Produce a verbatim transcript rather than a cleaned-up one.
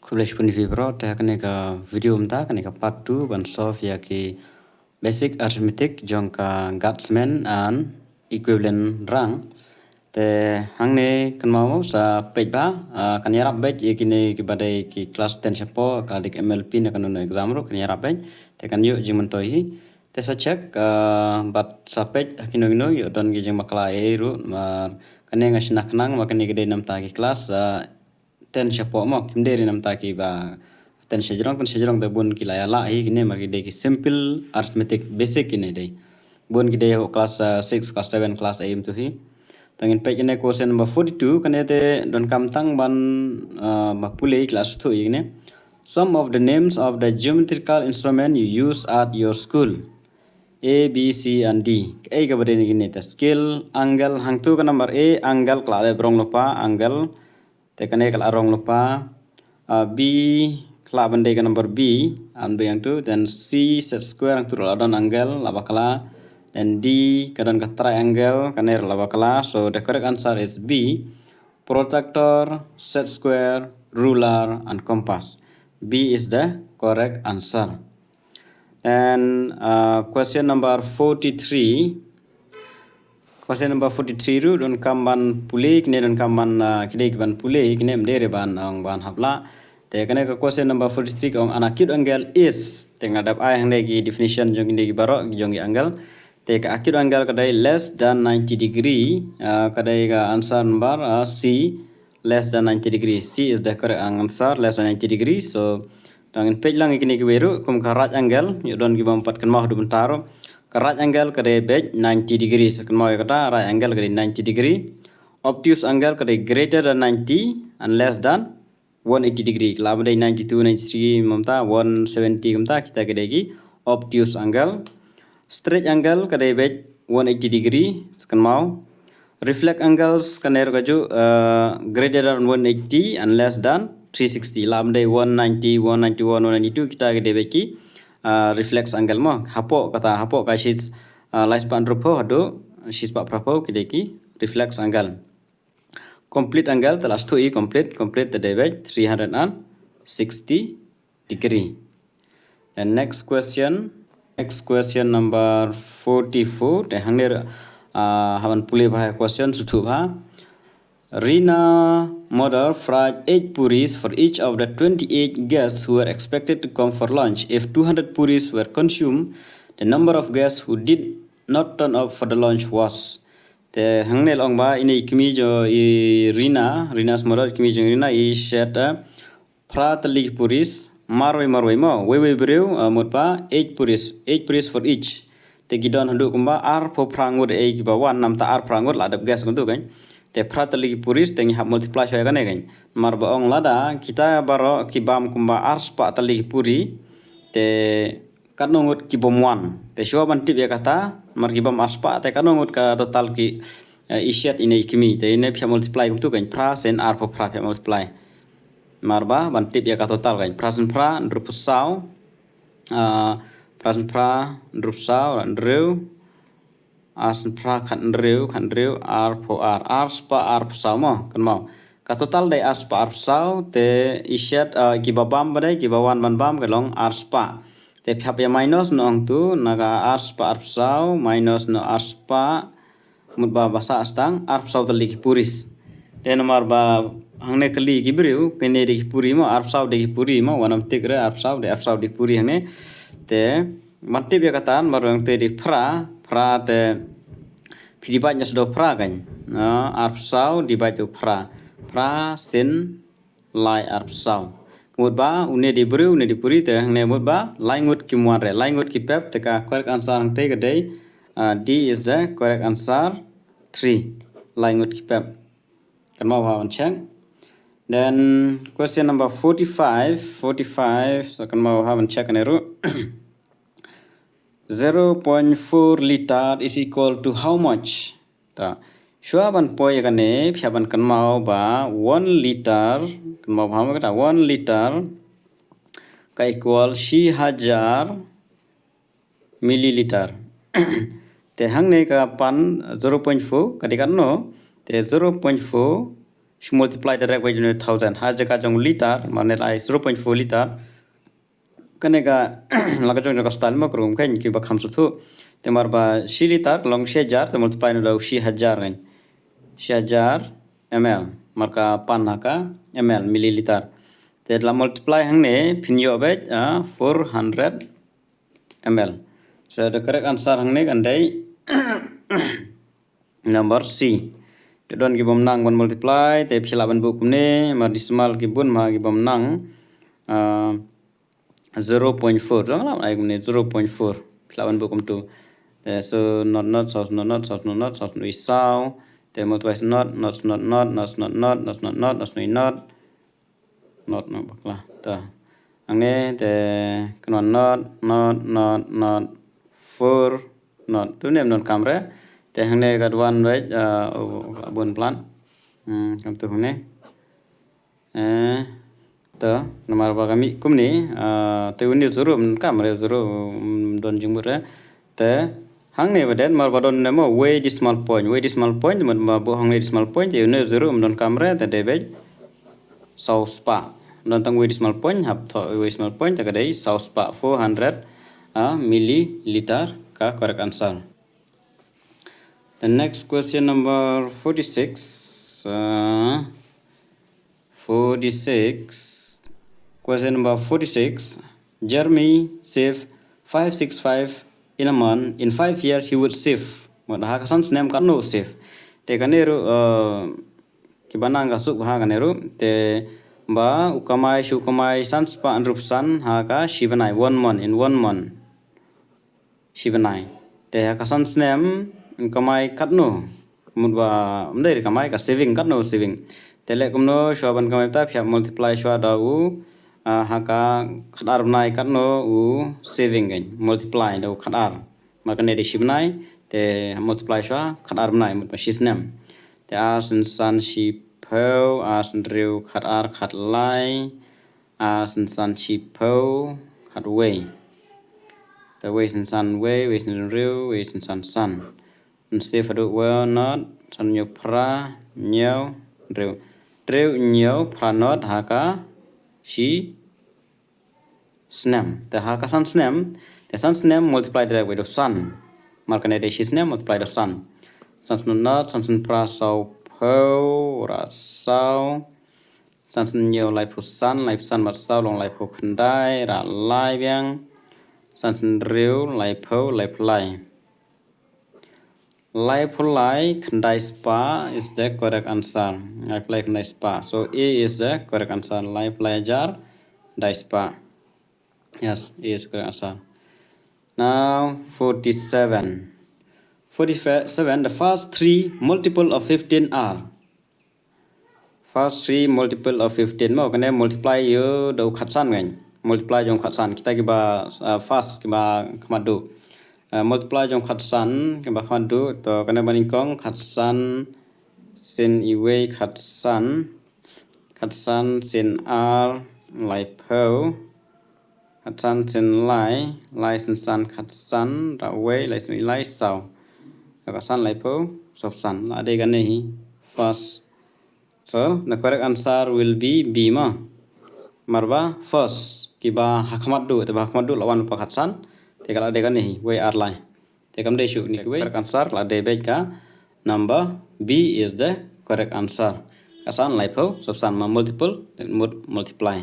Khublei shibun ïa phi baroh, te ha kane ka video mynta, kane ka part two ban solve ïa ki basic arithmetic jong ka Guardsman and equivalent rank. Te hangne kynmaw mo sa peit bha, ah, kan ïarap beit ïa kine kiba dei ki class ten shapoh, ka dei ka M L P ne kano kano exam ruh kan ïarap beit. Te kan ïoh jingmyntoi hi. Te sa check, ah, bad sa peit ha kino kino ïoh don ki jingbakla ei ei ruh, namar kane nga shna khnang ba kane ka dei namar ki class, ah, ten shapoh mo, kim dei ruh namar kiba ten shajrong, ten shajrong te bun ki la ïa lah hi kine, namar ki dei ki simple arithmetic basic kine dei. Bun ki dei hapoh class, ah, six, class seven, class eight tu hi. Te ngin peit kine question number forty-two, kane te donkam tang ban, ah, ba pule class two hi kine. Some of the names of the geometrical instrument you use at your school. A, B, C and D. Kaei kaba dei na kine te? Scale, angle, hangtu ka number A, angle, ka la dei ba rong lypa, angle. Te kane ka la rong lypa. Ah, B, ka la ban dei ka number B, an beiñ hangtu. Then C, set square, hangtu ruh la don angle, la bakla. Then D, ka don ka triangle, kane ruh la bakla. So the correct answer is B, protractor, set square, ruler and compass. B is the correct answer. And, uh, question number forty-three. Question number forty-three ruh donkam ban pule kine, donkam ban, uh, kine ki ban pule kine, ym dei re ban, uh, ban hap lah. Te kane ka question number forty-three ka ong an acute angle is. Te nga dep ai hangne ki definition jong kine ki baroh jong ki angle. Te ka acute angle ka dei less than ninety degree, uh, ka dei ka answer number, uh, C, less than ninety degree. C is the correct answer, less than ninety degree. So, dang ngin peit lang ïa kine kiwei ruh, kum ka right angle, ïoh don ki bym pat kynmaw haduh mynta ruh. Ka right angle ka dei beit ninety degree. So, kynmaw ïa kata, right angle ka dei ninety degree. Obtuse angle ka dei greater than ninety and less than one eighty degree. Ka la ban dei ninety-two, ninety-three, mynta one seventy kumta, kita ki dei ki obtuse angle. Straight angle ka dei beit one eighty degree, sa kynmaw. Reflex angles kane ruh kajuh, uh, greater than one eighty and less than three sixty. La ban dei one ninety, one ninety-one, one ninety-two, kita ki dei beit ki, uh, reflex angle mo. Hapoh kata, hapoh ka shi, uh, lai spah hynriewphew haduh shi spah phraphew ki dei ki reflex angle. Complete angle te la shu ïohi complete, complete te dei beit three hundred and sixty degree. And next question, next question number forty-four. Te hangne, ah, hap ban pule bha ïa question sngewthuh bha. Rina mother fried eight puris for each of the twenty-eight guests who were expected to come for lunch. If two hundred puris were consumed, the number of guests who did not turn up for the lunch was. Te hangne la ong ba ine i kmie jong i Rina, Rina's mother, i kmie jong i Rina, i shet, eh, phra tylli ki puris, marwei marwei mo, wei wei briew, eh, mut ba eight puris, eight puris for each. Te ki don haduh kumba arphew phra ngut, eh, kiba wan, namar ta arphew phra ngut la dep guest kumtu kan. Te phra tylli ki puris te ngi hap multiply shuwa kane kan. Namar ba ong lada kita baroh ki bam kumba arspah tylli ki puri, te katno ngut ki bym wan. Te shuwa ban tip ïa kata, namar ki bam arspah, te katno ngut ka total ki, eh, i shet ine i kmie. Te ine phi hap multiply kumtu kan, phra sien arphew phra phi hap multiply. Namar ba ban tip ïa ka total kan, phra sien phra, hynriewphew saw. Ah, phra sien phra, hynriewphew saw, hynriew. Ar sien phra, khathynriew, khathynriew, arphew ar, arspah arphew saw mo, kynmaw. Ka total dei arspah arphew saw, te i shet, ah, kiba bam ba dei, kiba wan ban bam ka long arspah. Te phi hap ïa minus noh hangtu, na ka arspah arphew saw, minus noh arspah, mut ba ba sah tang arphew saw tylli ki puris. Te namar ba hangne kylli ki briew, kine dei ki puri mo, arphew saw dei ki puri mo, wat nym tick re, arphew saw dei, arphew saw dei puri hangne. Te ban tip ïa kata, namar ba te dei phra, phra te phi divide noh shuh da phra kan. Na, arphew saw divide da phra. Phra sien lai arphew saw. Ka mut ba une dei briew, une dei puri, te hangne mut ba lai ngut kim wan re, lai ngut ki pep, te ka correct answer hangtei ka dei, ah, D is the correct answer, three. Lai ngut ki pep. Kynmaw bha ban check. Then question number forty-five, forty-five, so kynmaw bha ban check kane ruh. Zero point four liter is equal to how much? Ta, shuwa ban poi ïa kane, phi hap ban kynmaw ba one liter, kynmaw bha mo kata, one liter ka equal shi hajar milliliter. Te hangne ka pan zero point four, ka dei katno? Te zero point four Shu multiply direct bad une thousand ha jaka jong litar, mane la ai zero point four litar. Kane ka la ka jong jong ka style mo krum kan ki ba kham suthu. Te mar ba shi litar long shi hajar, te multiply no da shi hajar kan. Shi hajar M L, mar ka pan ha ka M L, milliliter. Te la multiply hangne phin ïoh bad a four hundred M L. So the correct answer hangne kan dei number C. Te don ki bym nang ban multiply, te phi lah ban buh kumne, mar decimal ki bun ma ki bym nang. Ah, zero point four, dang lah ai kumne zero point four. Phi lah ban buh kumtu. Te so not not, so not not, so not not, so not i saw. Te multiply not not not not not not not not not not not not not not not not bakla. Ta. Hangne te kano not not not not four not tu nem non kamre. Te hangne ka duan wait, uh, bun plan. Hmm, kam tu hangne. Eh, to, namar ba kami kumni, uh, te uni zuru kamre zuru, mm, don jingmut re. Te hangne ba den mar ba don nemo wei decimal point, wei decimal point, mar ba buh hangne decimal point, te uni zero um don kamre, te dei bad saw spah. Don tang wei decimal point, hap thoh wei decimal point, te ka dei saw spah, four hundred, ah, milliliter ka correct answer. The next question number forty-six, uh, forty-six. Question number forty-six. Jeremy save five six five in a month. In five years, he would save. Mut ha ka san snem katno save. Te kane ruh, uh, ki ba nang ka suk ha kane ruh. Te ba u kamai shu kamai san spah hynriewphew san ha ka shi bnai, one month, in one month. Shi bnai. Te ha ka san snem, kamai katno. Mut ba, ym dei kamai, ka saving katno saving. Te leh kumno, shuwa ban kamai ta, phi hap multiply shuwa da u, ah, ha ka khatar bnai katno u saving kan. Multiply da u khatar. Mar kane dei shi bnai, te multiply shuwa khatar bnai, mut ba shi snem. Te ar san san shiphew, ar san hynriew khatar khatlai, ar san san shiphew khatwei. Te wei san san wei, wei san hynriew, wei san san san. Nse phadu wei not, san hynñiew phra, hynñiew, hynriew. Hynriew hynñiew phra not ha ka shi snem. Te ha ka san snem, te san snem multiply direct bad u san. Mar kane dei shi snem multiply da u san. San san not, san san phra saw phew, ra saw. San san hynñiew laiphew san, laiphew san bad saw long laiphew khyndai, ra lai biang. San san hynriew laiphew, laiphew lai. Laiphew lai khyndai spah is the correct answer. Laiphew lai khyndai spah. So A is the correct answer. Laiphew lai hajar khyndai spah. Yes, A is the correct answer. Now forty-seven. Forty-seven, the first three multiple of fifteen are. First three multiple of fifteen mo, kane multiply ïa da u khatsan kan. Multiply jong khatsan, kita kiba, uh, first kiba khmat duh. Uh, multiply jong khatsan kiba khmat duh, to kane ba nyngkong khatsan sien iwei khatsan, khatsan sien ar laiphew, khatsan sien lai, lai sien san khatsan, ra wei, lai sien lai saw. Khatsan laiphew, sawphew san. La dei kane hi. First. So, the correct answer will be B mo. Mar ba, first. Kiba ha khmat duh, te ba ha khmat duh la wan pa khatsan. Te ka la dei kane hi, wei ar lai. Te kam dei shuh kine kiwei. Correct answer, la dei bad ka number B is the correct answer. Khatsan laiphew, sawphew san ma multiple, mut multiply.